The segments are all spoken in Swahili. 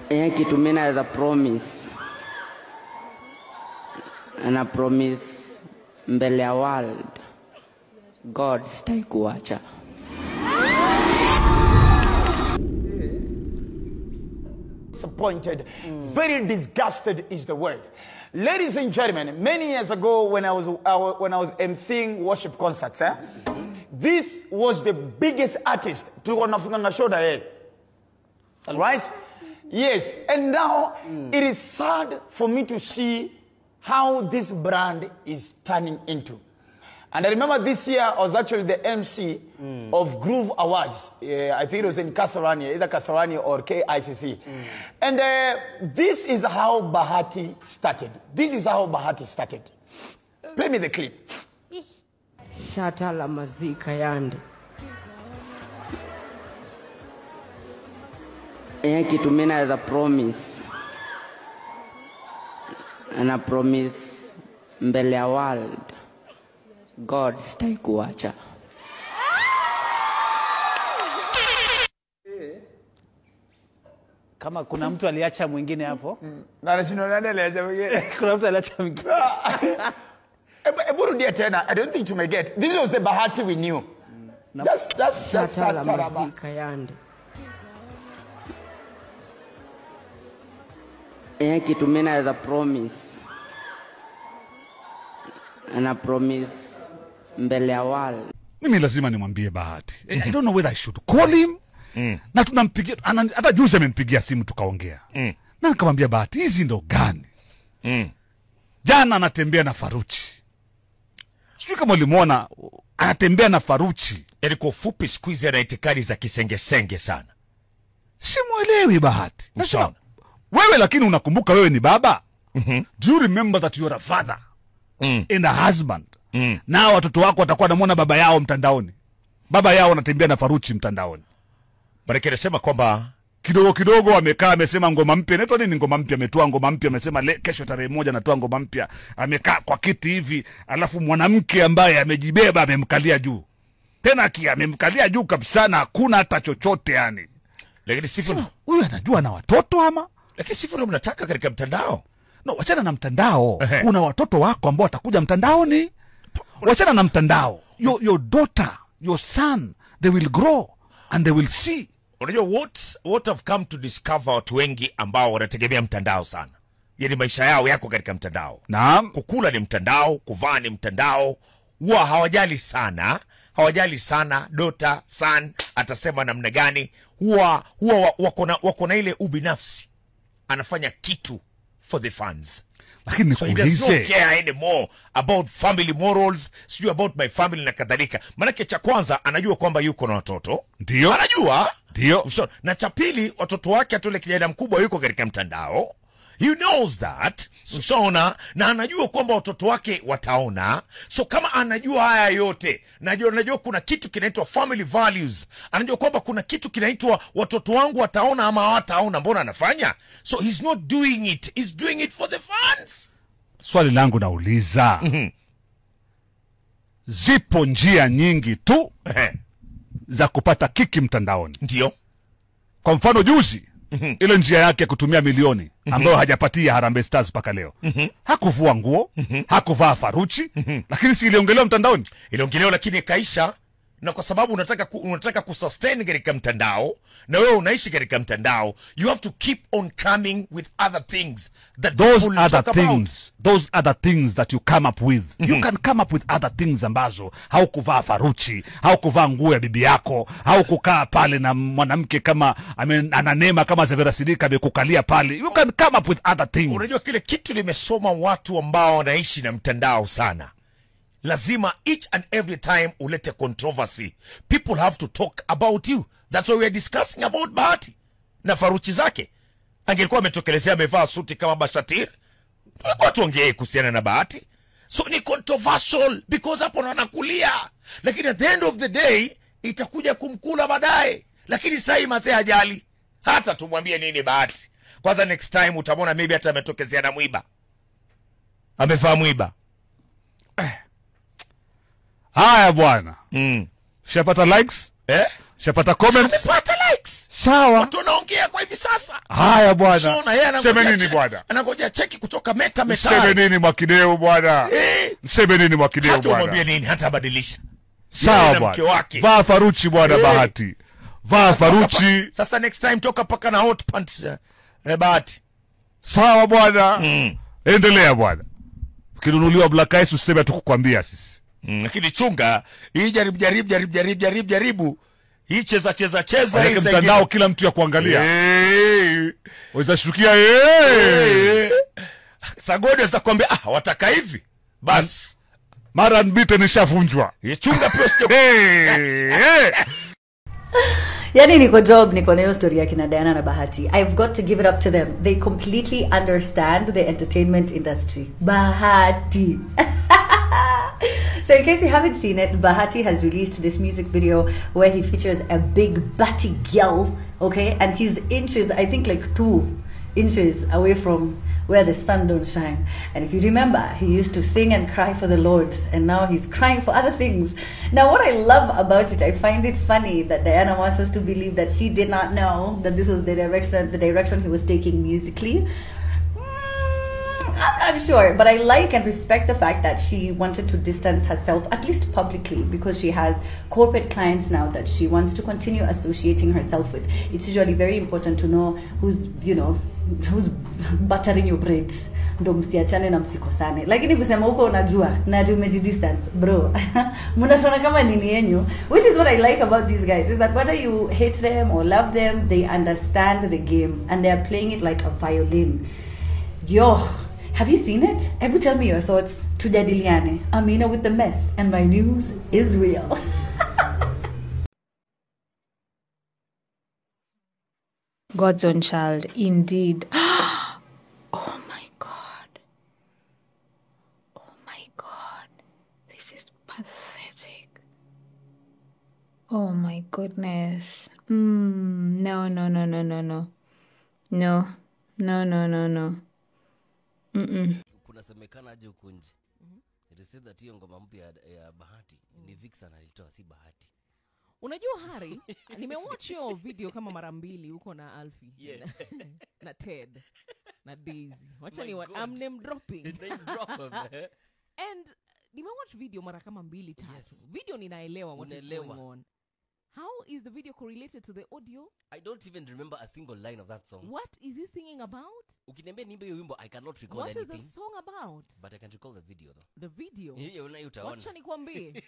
Kitu mimi naweza promise. Na promise mbele ya world. God sitakuacha. Disappointed, very disgusted is the word. Ladies and gentlemen, many years ago when I was emceeing worship concerts, this was the biggest artist tulikuwa tunafunga show na yeye. Right? Yes, and now it is sad for me to see how this brand is turning into. And I remember this year I was actually the MC of Groove Awards. I think it was in Kasarani, either Kasarani or KICC. And this is how Bahati started. This is how Bahati started. Play me the clip. Shatala mazika yande. Kitu mimi naweza promise. Na promise mbele ya world. God sitakuacha. Kama kuna mtu aliacha mwingine hapo. Na nashindwa nani aliacha mwingine. Kuna mtu aliacha mwingine. Ebu rudia tena. I don't think you may get. This was the Bahati we knew. That's mazika yande. Kitu mimi naweza promise. Na promise mbele ya world. Mimi lazima nimwambie Bahati. I don't know whether I should call him. Na tunampigia, hata juzi amempigia simu tukaongea. Na nikamwambia Bahati, hizi ndo gani? Jana anatembea na Faruchi. Sijui kama ulimuona anatembea na Faruchi. Yaani kwa ufupi siku hizi ana itikadi za kisengesenge sana. Simuelewi Bahati. Nasema wewe, lakini unakumbuka wewe ni baba? Do you remember that you are a father? And a husband? Na watoto wako watakuwa wanamuona baba yao mtandaoni. Baba yao anatembea na Faruchi mtandaoni. Maana anasema kwamba kidogo kidogo amekaa amesema ngoma mpya. Inaitwa nini ngoma mpya? Ametoa ngoma mpya, amesema kesho tarehe 1 anatoa ngoma mpya. Amekaa kwa kiti hivi, alafu mwanamke ambaye amejibeba amemkalia juu. Tena kia amemkalia juu kabisa na hakuna hata chochote yani. Lakini sifu huyu anajua na watoto ama? Lakini sifu ndio mnataka katika mtandao. No, wachana na mtandao. Kuna watoto wako ambao watakuja mtandaoni. Wachana na mtandao. Your daughter, your son, they will grow and they will see. Unajua what I've come to discover, watu wengi ambao wanategemea mtandao sana. Yaani maisha yao yako katika mtandao. Naam. Kukula ni mtandao, kuvaa ni mtandao. Huwa hawajali sana. Hawajali sana daughter, son atasema namna gani. Huwa wako na ile ubinafsi. Anafanya kitu for the fans. Lakini so he does not care anymore about family morals, sijui about my family na kadhalika. Maanake cha kwanza anajua kwamba yuko na watoto. Ndio. Anajua. Ndio. Na cha pili watoto wake hata yule kijana mkubwa yuko katika mtandao. He knows that. Ushaona, na anajua kwamba watoto wake wataona. So kama anajua haya yote, najua kuna kitu kinaitwa family values. Anajua kwamba kuna kitu kinaitwa watoto wangu wataona ama hawataona, mbona anafanya? So he's not doing it. He's doing it for the fans. Swali langu nauliza. Zipo njia nyingi tu za kupata kiki mtandaoni. Ndio. Kwa mfano juzi ile njia yake kutumia milioni ambayo hajapatia Harambee Stars mpaka leo. Hakuvua nguo, hakuvaa Faruchi, lakini si iliongelewa mtandaoni. Iliongelewa lakini ikaisha. Na kwa sababu unataka kusustain katika mtandao, na wewe unaishi katika mtandao, you have to keep on coming with other things that those other things, those other things that you come up with. You can come up with other things ambazo haukuvaa Faruchi, haukuvaa nguo ya bibi yako, haukukaa pale na mwanamke kama ananema kama Zevera Sidika amekukalia pale. You can come up with other things. Unajua kile kitu nimesoma, watu ambao wanaishi na mtandao sana, lazima each and every time ulete controversy. People have to talk about you. That's why we are discussing about Bahati na Faruchi zake. Angelikuwa ametokelezea amevaa suti kama Bashatir, tulikuwa tuongee kuhusiana na Bahati. So ni controversial because hapo anakulia. Lakini at the end of the day itakuja kumkula baadaye. Lakini sasa mazee hajali. Hata tumwambie nini Bahati. Kwanza next time utamwona maybe hata ametokezea na mwiba. Amevaa mwiba. Haya bwana. Shapata likes? Shapata comments? Amepata likes. Sawa. Watu wanaongea kwa hivi sasa. Haya bwana. So, na yeye Seme nini bwana? Anangoja cheki kutoka Meta. Seme nini Mwakideu bwana? Seme nini Mwakideu Hata bwana? umwambie nini, hata badilisha. Sawa bwana. Vaa faruchi bwana Bahati. Vaa faruchi. Sasa next time toka paka na hot pants Bahati. Sawa bwana. Endelea bwana. Ukinunuliwa Black Ice usiseme hatukukwambia sisi. Lakini chunga hii jaribu. Hii cheza hii mtandao kila mtu ya kuangalia. Waweza shukia Sagode za kuambia wataka hivi. Bas. Mara nbite nishavunjwa. Chunga pia usije. Yani niko job, niko na hiyo story ya kina Diana na Bahati. I've got to give it up to them. They completely understand the entertainment industry. Bahati. So in case you haven't seen it, Bahati has released this music video where he features a big batty girl, okay? And he's inches, I think like 2 inches away from where the sun don't shine. And if you remember, he used to sing and cry for the Lord, and now he's crying for other things. Now, what I love about it, I find it funny that Diana wants us to believe that she did not know that this was the direction he was taking musically. I'm not sure, but I like and respect the fact that she wanted to distance herself, at least publicly, because she has corporate clients now that she wants to continue associating herself with. It's usually very important to know who's, you know, who's buttering your bread. Ndo msiachane na msikosane. Lakini kusema huko unajua na tumejidistance, bro. Mnatuona kama nini yenyu, which is what I like about these guys, is that whether you hate them or love them, they understand the game and they are playing it like a violin. Yo, have you seen it? Ebu tell me your thoughts. Tujadiliane. Amina with the mess, and my news is real. God's own child, indeed. Oh my God. Oh my God. This is pathetic. Oh my goodness. No, no, no, no, no, no. No, no, no, no, no. Kunasemekana aje huku nje? It is said that hiyo ngoma mpya ya Bahati ni Vixen alitoa, si Bahati. Unajua Harry, nimewatch hiyo video kama mara mbili huko na Alfie. Yeah. Na Ted na Daisy. Wacha ni I'm name dropping. Name drop. And nimewatch video mara kama 2 3. Yes. Video ninaelewa what is going on. How is the video correlated to the audio? I don't even remember a single line of that song. What is he singing about? Ukiniambia niimbe hiyo wimbo, I cannot recall anything. What is the song about? But I can recall the video though. The video? Hiyo utaona. Wacha nikwambie.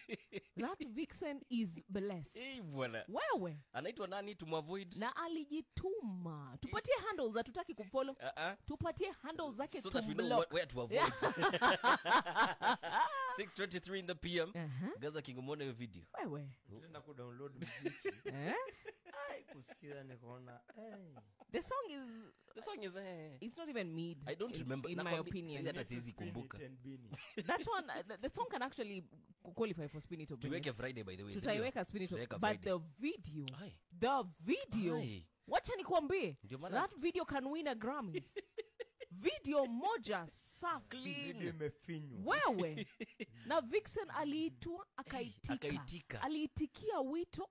That Vixen is blessed. Eh bwana. Wewe. Anaitwa nani tumavoid? Na alijituma. Tupatie handles hatutaki kumfollow. Tupatie handles zake so that we know where to avoid. 6:23 in the PM. Gaza King, umeona hiyo video? Wewe. Nenda ku download muziki. Eh? Ai, kusikiza nikaona. The song is it's not even mid. I don't remember. In my opinion. Hata siwezi kumbuka. That one, the song can actually qualify for spin it or bin it. Tuweke Friday, by the way. Tutaiweka spin it or, but the video. Aye. The video. Aye. Wacha nikwambie. That video can win a Grammys. Video moja safi. Wewe. Na Vixen aliitwa akaitika. Aliitikia wito,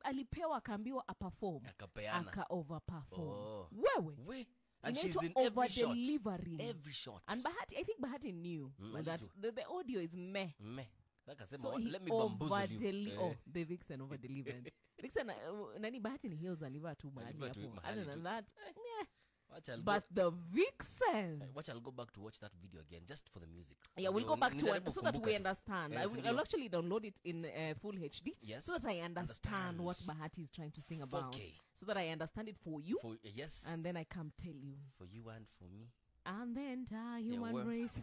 alipewa akaambiwa aperform. Akapeana. Aka overperform. Oh. Wewe. We. And she's in every shot. Delivering. Every shot. And Bahati, I think Bahati knew that the audio is meh. Meh. Akasema, so let me bamboozle you. Oh, the Vixen over delivered. Vixen, nani Bahati ni heels alivaa tu mahali hapo. Other than that, yeah. But the Vixen. Watch, I'll go back to watch that video again just for the music. Yeah, we'll go back to it so that we understand. I'll actually download it in full HD, yes, so that I understand what Bahati is trying to sing about. 4K. So that I understand it for you. For, yes. And then I come tell you. For you and for me. And the entire human race.